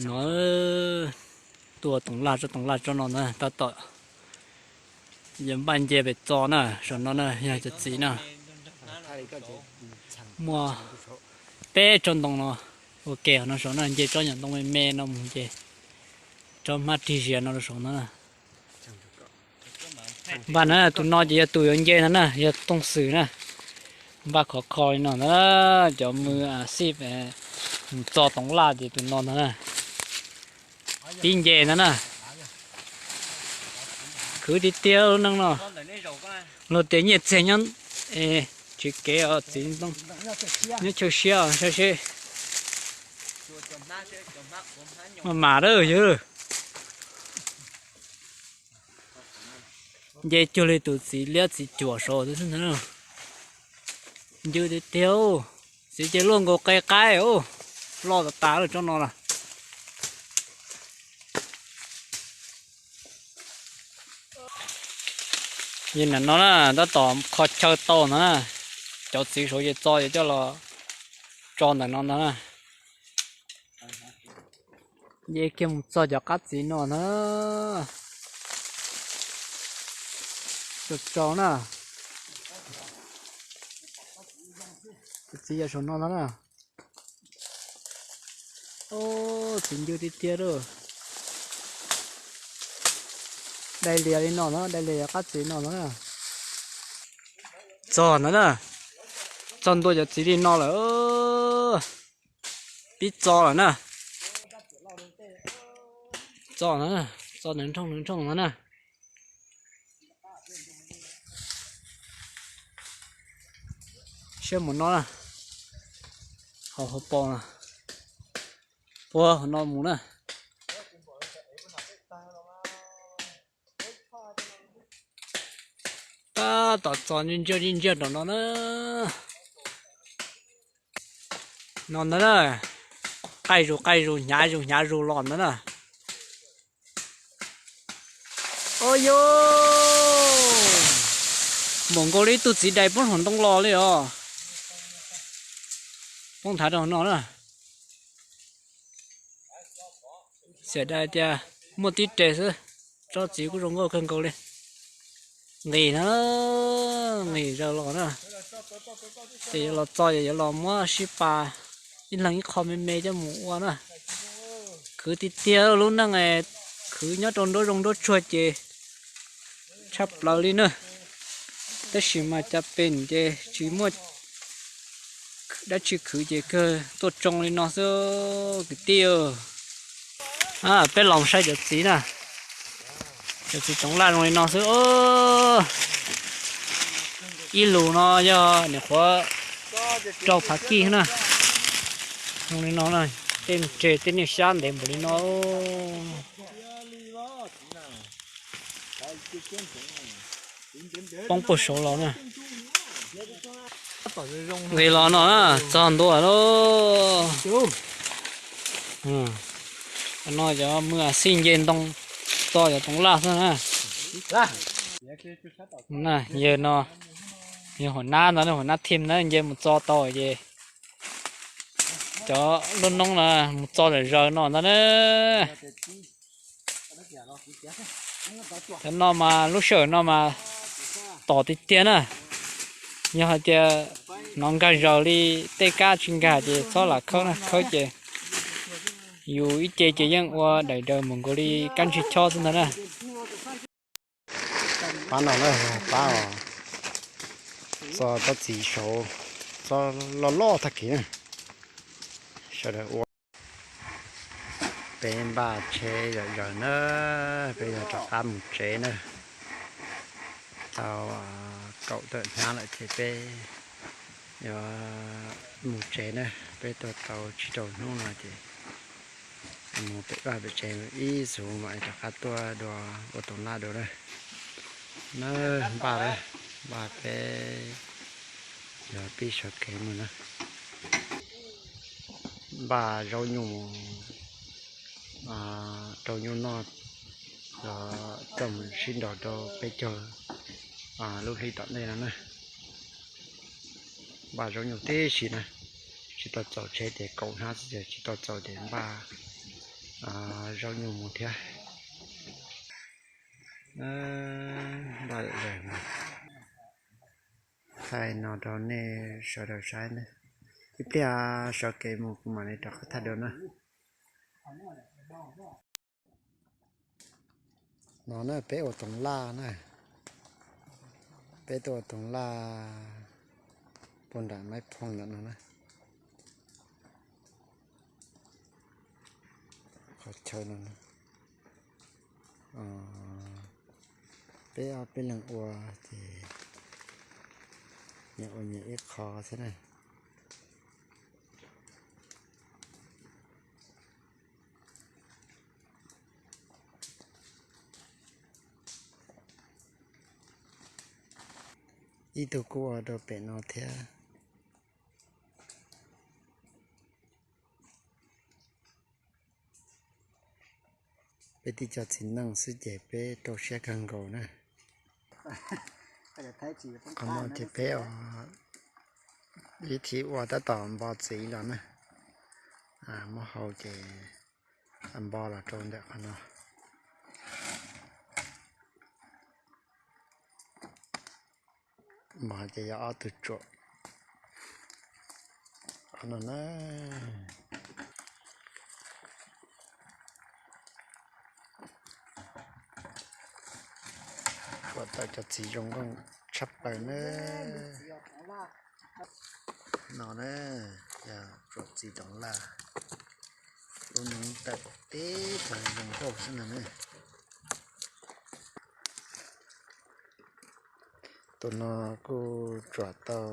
No, tua toov laj tsob toov laj tsob no na, tab tom yuav npaj nce pem txo na, saum no na yog cov txiv na. Muaj peb tsob ntoo no ua ke no saum no, nce tsob nyuam ntoo me me no mus nce tsob hmab rig zias no rau saum no na. Npaj na, tus no ces yog tus yuav nce no na, yog Tooj Xwm na. Npaj khov kho li no ntag, cov mws xij mus txo toov laj ces tus no ntag na. Pib nce ntag na. Khwv tiag tiag lub neej no. Luag tias nyiaj txiag nyob tsis kev os txiv ntoo, nyob chaw siab os, saib seb. Mas mas lawm yog. Nce cuag li tus txiv liab txiv cuam saud xwb ntag. Ncw tiag tiag, txiv ces luaj nkaus qe qaib, loj tas tas lawm tsob no lawm. Yog ntawm no na, tab tom kho chaw tau ntag na. Cov txiv saud ces txo ces coj los tso ntawm no ntag na. Nce kiag mus txog cov qab txiv no na. Tso tso na. Cov txiv yog saum no ntag na. Txiv ncw tiag tiag lawm. Dai lias li no na, dai lias cov qab txiv no na. Txog ntag na. Txog ntua cov txiv li no lawm. Pib txo lawm na. Txo na, txo nroo nroo no na. Saib mus no na. Hauv hauv paus no. Puag hauv no mus na. Tab tom txo ntsiag ntsiag ntsiag ntsiag nram no na. No ntag na. Qaij zus qaij zus hnyav zus hnyav zus los ntag na. Au yos, npaum nkaus li ib tug txiv dais poob hauv ntoo los li os. Poob nthav rau hauv no na. Xiam dai tias muaj tib re xwb, tsob txiv kuj zoo nkauj kawg nkaus li. Nqis na, nqis zaws los na. Ces yuav los txo ces yuav los muab sib pas ib leeg ib qho me me coj mus ua na. Khwv tiag tiag lub neej, khwv nyob rau nruab zoov nruab tsuag ces tshaj plaws li na. Tab sis mas cas pem ces tsis muaj dab tsi khwv ces kawg tuaj tsoo li no xwb kwv tij. Peb los saib cov txiv na, cov txiv toov laj zoo li no xwb. Ib lus no yog nyuam qhuav rau phav kij na. Zoo li no na, tej ntses tej niag xyab ntev npaum li no. Poob puag saud los na. Nqis los no na, txog ntua lawm. No cov mws xij nce ntoo txo cov toov laj xwb na. Yawg no yog huam nab ntag, huam nab thim na, nce mus txo tau ces cov lub noob no mus txo zom zaws no ntag na. Cov no mas lub sij hawm no mas tom tiag tiag na. Yog hais tias hnov nkag zaws li tej kab tsis nkag ces txhob lam khawb na, khawb ces yus ib ce ces yeej ua daim daws mus nkaus li kab ntsig chob xwb ntag na. Pab no na, pab os, txo tsob txiv saud, txo loj loj tag kis na. Sawv daws ua. Peb npaj tsheb zom zaws na, peb yuav rov qab mus tsev na. Tau kaum tawm hnab lawm ces peb yuav mus tsev na. Peb tuaj tau tsib rau hnub no ces mus pem vaj pem tsev ib xus mam rov qab tuaj dua ua toov laj dua na. Na, npaj, npaj peb yuav pib sawv kev mus na. Npaj zaub nyuj rau nyuj noj, coj mus sib nrog rau peb caug lub hli tom ntej no na. Npaj zaub nyuj tib si na, Tsis tau txaus tsheb ces kaum hnab xwb, tsis tau txaus ces npaj zaub nyuj mus thiab. Npaj lawm, thaij no rau nej sawv daws saib na. Ib pliag sawv kev mus kuv mam li rov qab thaij dua na. No na peb ua toov laj na, peb tuaj ua toov laj puag nram Maiv Phooj ntawm no na. Qhov chaw no, peb ob peb leeg ua ces nyias ua nyias ib qho xwb na. Ib tug kuj ua rau pem no thiab. Peb tib co txiv neej xwb ces peb rau siab kawg nkaus na. Qhov no ces peb ib thim ua tab tom npo txiv los na. Muab hau ces npo los rau ntawm qhov no. Mas ces yog ob tug tsuam. Qhov no na, tsuam tau cov txiv zoo nkauj tshaj plaws na. No na, yog tsuam txiv toov laj, lub noob tawm teb tag zoo nkauj xwb no na. Tus no kuj tsuam tau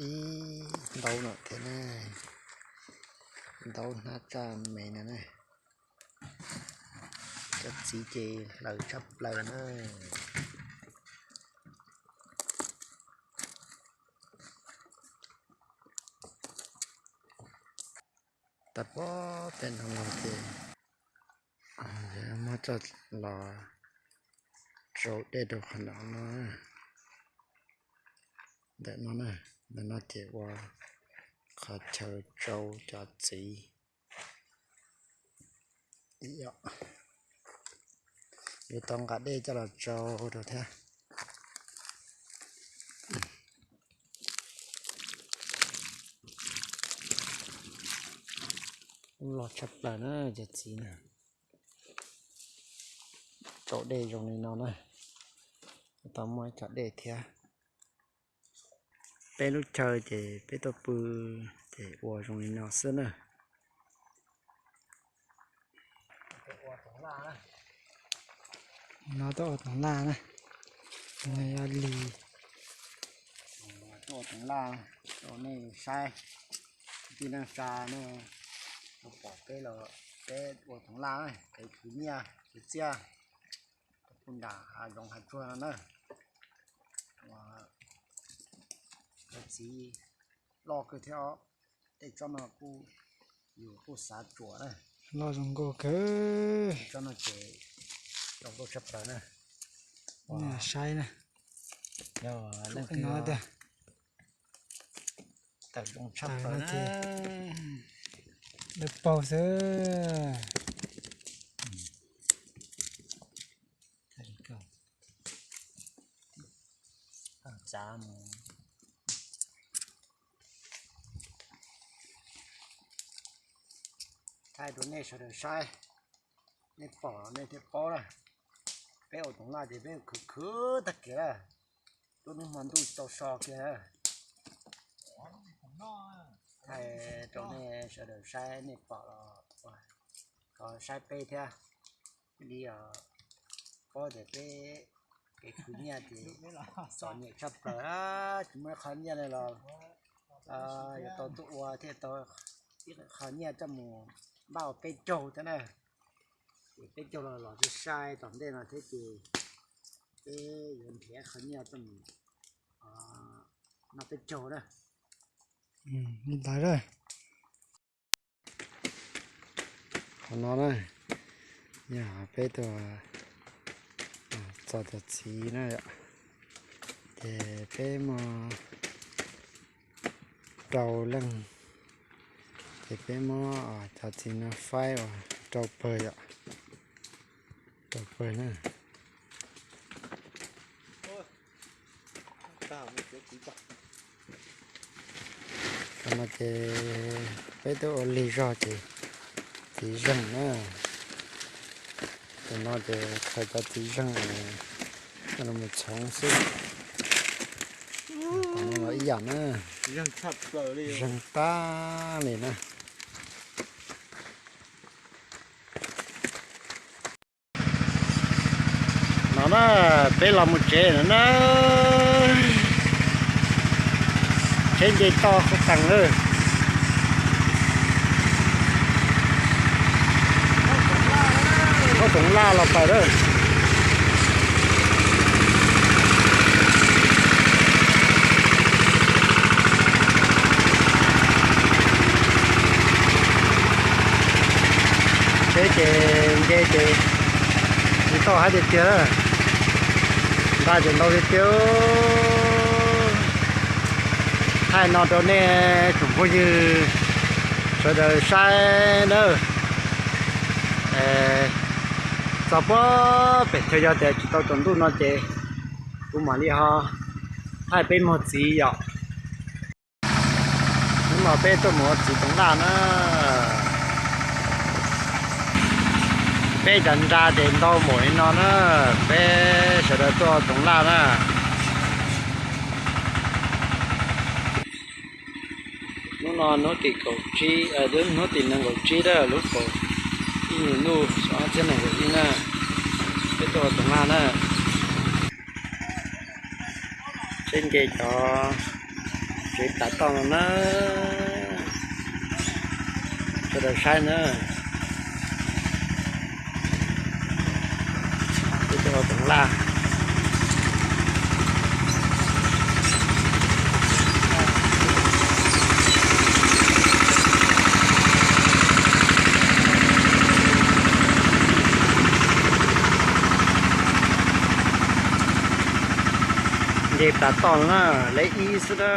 ib ntaub no thiab ne, ntaub hnab tsaj me no ne. Cov txiv ces hlaws tshaj plaws na. Tag pem no ces muab coj los tsau dej rau qhov no. Ntawm no na, ntawm no ces ua qhov chaw tsau cov txiv. Yuav tau nqa dej coj los tsau rau thiab. Loj tshaj plaws na cov txiv na. Tsau dej zoo li no na, tau muaj ib co dej thiab. Peb lub chaw ces peb tuaj pw ces ua zoo li no xwb na. No tuaj ua toov laj na, no yog lig. Tuaj ua toov laj rau nej saib, tij neej tsa nej pom peb los, peb ua toov laj, kev khwv nyiaj khwv txiaj puag nram hav zoov hav tsuag no na. Cov txiv loj kawg thiab os, tej tsob no kuj yus kuj xav tsuam na. Loj zoo nkauj kawg. Tsob no ces zoo nkauj tshaj plaws na. Saib na, yog leej twg tawm zoo tshaj plaws na. Dawb paug xwb. Txav mus thaij rau nej sawv daws saib, nej pom nej thiaj paub na. Peb ua toov laj ces peb khwv khwv tag kiag na, lub hnub hmo ntuj tsis tau so kiag na. Thaij rau nej sawv daws saib, nej pom los kom saib peb thiab. Li paub tias peb kev khwv nyiaj ces txom nyem tshaj plaws, tsis muaj ib qho nyiaj li los yuav tau tuaj ua thiaj tau ib qho nyiaj coj mus npaj ua peb caug thiab na. Ces peb caug los los sai sai tom ntej no thiab ces peb yuav nrhiav qho nyiaj coj mus noj peb caug na. Li ntawd na. Qhov no na, yog peb tuaj txo cov txiv na yom, ces peb muaj rau leej. Ces peb muab cov txiv no faib ua rau pawg yom, rau pawg na. Tam no ces peb twb ua lig zog ces txiv zeeg na. Tam no ces khaws cov txiv zeeg los mus txhoov xwb. Tam no los ib yam na, zeeg tag li na. No na, peb los mus tsev no na. Tsheb nce toj qhov tees lawm. Qhov toov laj los pawg lawm. Tsheb ces nce ces tsis tau hais tiag tiag, nqa ces ntau tiag tiag. Thaij no rau nej tsoom phooj ywg sawv daws saib nawb. Txog puag pem chaw, yog tias tsis tau tsaus ntuj no ces kuv mam li ho thaij peb mus txiv yom. Hnub no peb tuaj mus ua txiv toov laj na. Peb cov nra ces ntau npaum li no na, peb sawv daws tuaj ua toov laj na. Hnub no hnub tim kaum tsib, hnub tim nees nkaum tsib lub kaum ib hlis ntuj xyoo ob txhiab nees nkaum ib na, peb tuaj ua toov laj na. Seb nce cov tsev tav toj no na, sawv daws saib na. Peb tuaj ua toov laj. Nce tav toj no na, leb ib xwb na.